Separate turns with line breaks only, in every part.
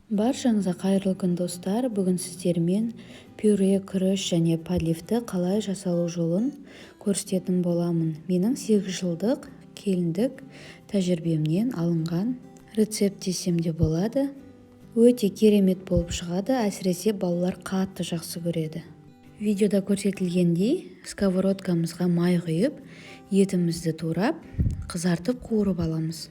Баршаңызға қайырлы күн, достар! Бүгін сіздермен пюре, күріш және подливті қалай жасалу жолын көрсететін боламын. Менің 8 жылдық келіндік тәжірибемнен алынған рецепт десем де болады. Өте керемет болып шығады, әсіресе балалар қатты жақсы көреді. Видеода көрсетілгендей, сковородкамызға май құйып, етімізді турап, қызартып қуырып аламыз.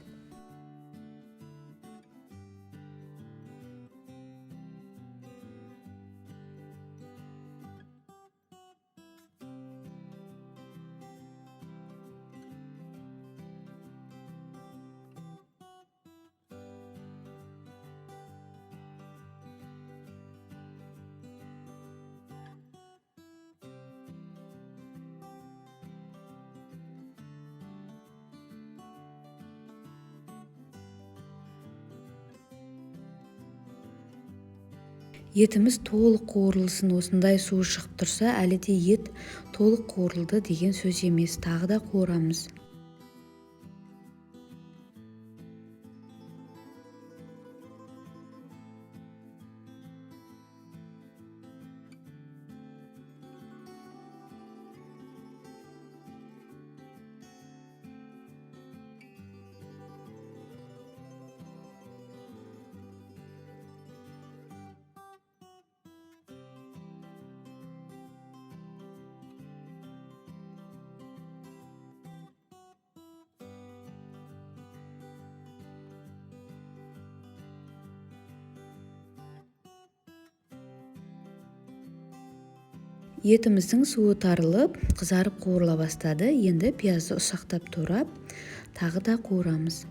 Етіміз толық қуырылсын, осындай суы шығып тұрса, әлі де ет толық қуырылды деген сөз емес, тағы да қуырамыз. Етіміздің суы тарылып, қызарып қуырыла бастады. Енді пиязды ұсақтап турап, тағы да қуырамыз.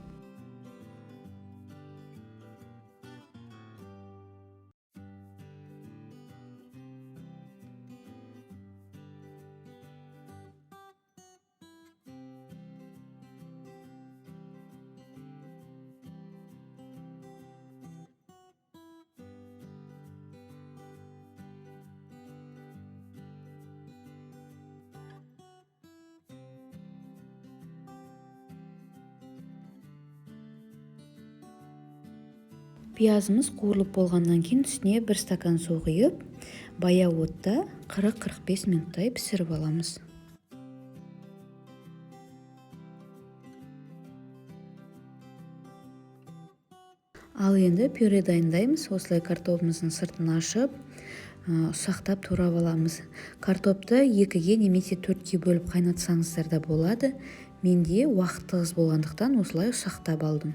Пиязымыз қуырылып болғаннан кейін үстіне 1 стакан су құйып, баяу отта 40-45 минуттай пісіріп аламыз. Ал енді пюре дайындаймыз. Осылай картобымыздың сыртын ашып, ұсақтап турап аламыз. Картопты 2-ге немесе 4-ке бөліп қайнатсаңыздар да болады. Менде уақыт тығыз болғандықтан осылай ұсақтап алдым.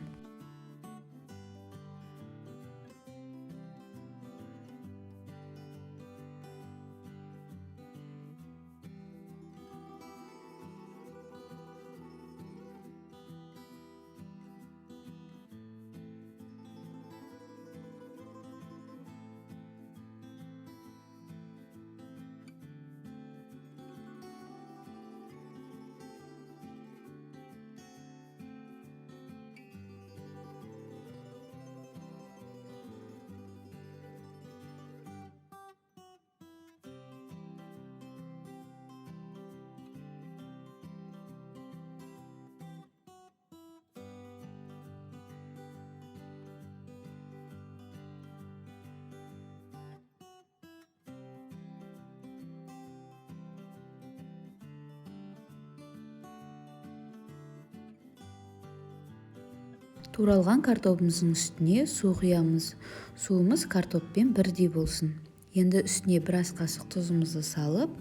Туралған картобымыздың үстіне су құямыз. Суымыз картоппен бірдей болсын. Енді үстіне бір ас қасық тұзымызды салып,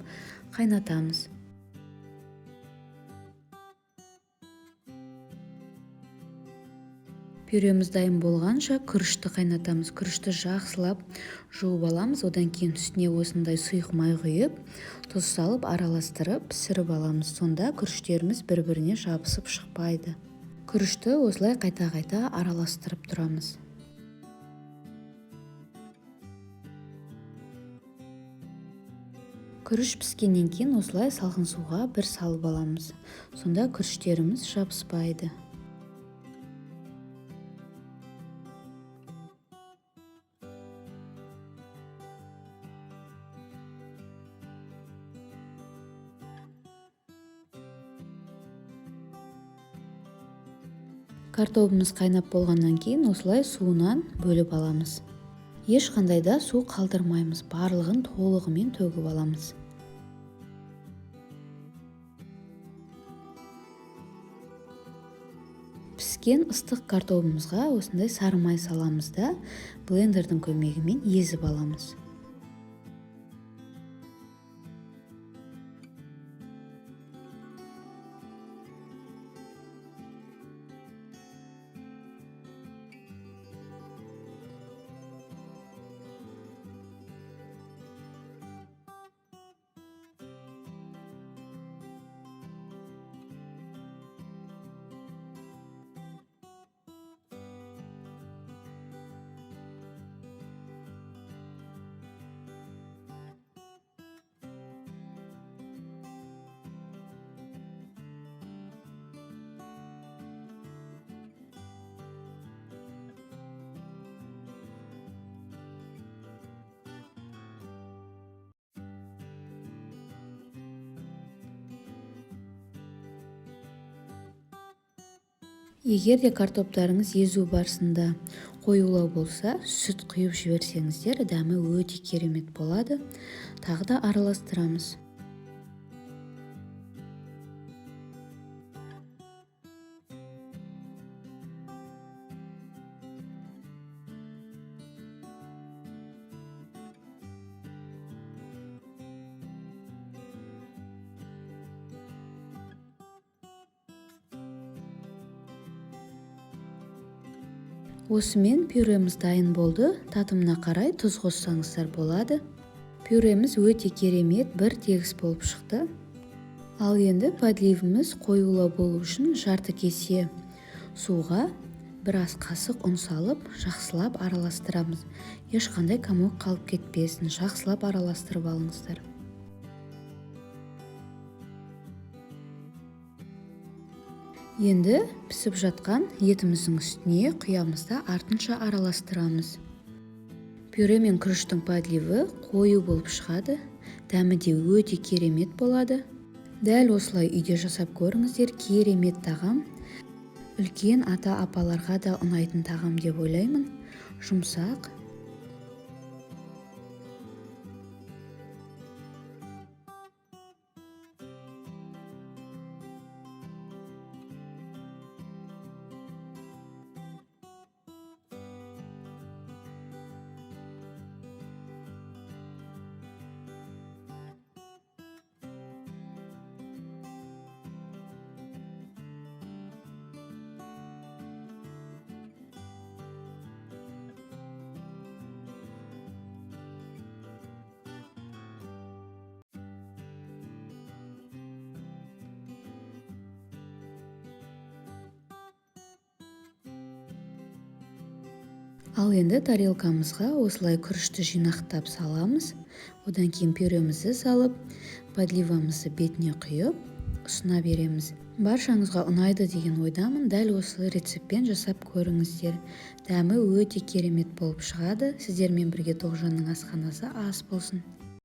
қайнатамыз. Пюреміз дайын болғанша күрішті қайнатамыз. Күрішті жақсылап жуып аламыз. Одан кейін үстіне осындай сұйық май құйып, тұз салып араластырып пісіріп аламыз. Сонда күріштеріміз бір-біріне жабысып шықпайды. Күрішті осылай қайта-қайта араластырып тұрамыз. Күріш піскеннен кейін осылай салқын суға бір салып аламыз. Сонда күріштеріміз жабыспайды. Картобымыз қайнап болғаннан кейін осылай суынан бөліп аламыз. Ешқандай да су қалдырмаймыз, барлығын толығымен төгіп аламыз. Піскен ыстық картобымызға осындай сары май саламыз да, блендердің көмегімен езіп аламыз. Егер де картоптарыңыз езу барысында қоюлау болса, сүт құйып жіберсеңіздер, дәмі өте керемет болады. Тағы да араластырамыз. Осымен пюреміз дайын болды. Татымына қарай тұз қоссаңыздар болады. Пюреміз өте керемет, бір тегіс болып шықты. Ал енді подливіміз қоюлау болу үшін жарты кесе суға бір ас қасық ұн салып, жақсылап араластырамыз. Ешқандай комок қалып кетпесін, жақсылап араластырып алыңыздар. Енді пісіп жатқан етіміздің үстіне құямыз да артынша араластырамыз. Пюре мен күріштің подливі қою болып шығады, дәмі де өте керемет болады. Дәл осылай үйде жасап көріңіздер, керемет тағам. Үлкен ата-апаларға да ұнайтын тағам деп ойлаймын. Жұмсақ. Ал енді тарелкамызға осылай күрішті жинақтап саламыз. Одан кейін пюремізді салып, подливамызды бетіне құйып, ұсына береміз. Баршаңызға ұнайды деген ойдамын. Дәл осы рецептпен жасап көріңіздер. Дәмі өте керемет болып шығады. Сіздермен бірге Тоғжанның асханасы ас болсын.